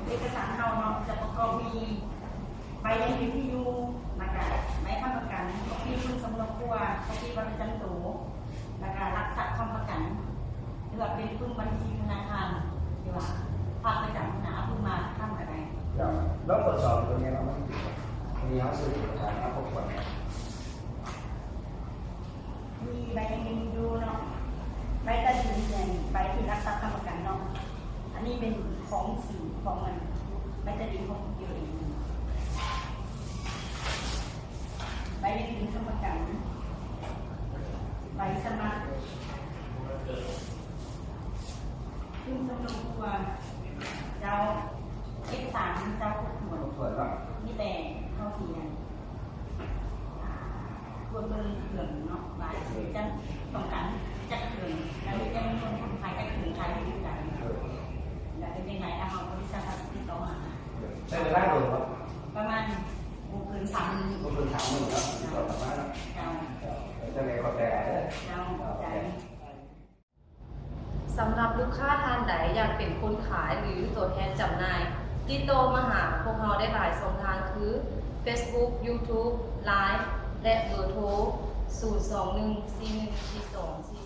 ເອກະສານເຮົາເນາະ ຈະປະກອບມີໃບຢັ້ງຢືນທີ່ຢູ່ ແລ້ວກະໃບຄ້ຳປະກັນ, ມີທຶນສຳຮອງຄົວ, ບັດປະຈຳໂຕ ແລ້ວກະຫຼັກຊັບຄ້ຳປະກັນ ຫຼືວ່າເປັນປຶ້ມບັນຊີທະນາຄານ ຫຼືວ່າພາກປະຈຳຫັ້ນນະ ເອົາປຶ້ມມາຄ້ຳກະໄດ້. ເຈົ້າ ລອງທົດສອບຕົວນີ້ເນາະ ອັນນີ້ເຮົາຊື້ເອກະສານມາຄົບຖ້ວນ. ມີໃບຍັງຢືນຢູ່ເນາະ ໃບຕາດິນແມ່ນໃບທີ່ຫຼັກຊັບຄ້ຳປະກັນເນາະ ອັນນີ້ເປັນຂອງສີຂອງມັນ ໃບຕາດິນຂອງເອງ ໃບຍັງຢືນຄ້ຳປະກັນ ໃບສະໝັກ ທຶນສຳຮອງຄົວ ເຈົ້າ ເອກະສານເຈົ້າຄົບຖ້ວນ ຄົບຖ້ວນເນາະ ມີແຕ່ເຮົາຊິອັນ ກວດເບິ່ງເຄື່ອງເນາະ ວ່າຈະຕ້ອງການຈັກເຄື່ອງ ແລ້ວມີຈຳນວນຄົນຂາຍຈັກເຄື່ອງ ຂາຍຢູ່ໃດ ແລ້ວເປັນຈັ່ງໃດ ແລ້ວເຮົາບໍລິສັດເຮົາຊິຕິດຕໍ່ຫາ. ໃຊ້ເວລາດົນບໍ່? ປະມານບໍ່ເກີນສາມມື້ ບໍ່ເກີນສາມມື້ເນາະ ຕິດຕໍ່ກັນມາເນາະ. ເຈົ້າ ເຈົ້າ ຈັ່ງໃດຂອບໃຈຫຼາຍເດີ. ເຈົ້າ ຂອບໃຈ. ສຳລັບລູກຄ້າທ່ານໃດຢາກເປັນຄົນຂາຍ ຫຼື ຕົວແທນຈຳໜ່າຍ, ຕິດຕໍ່ມາຫາພວກເຮົາໄດ້ຫຼາຍຊ່ອງທາງຄື ເຟສບຸກ, ຢູທູບ, ລາຍ ແລະ ເບີໂທ ສູນສອງໜຶ່ງ ສີ່ໜຶ່ງ ສີ່ສອງ ສີ່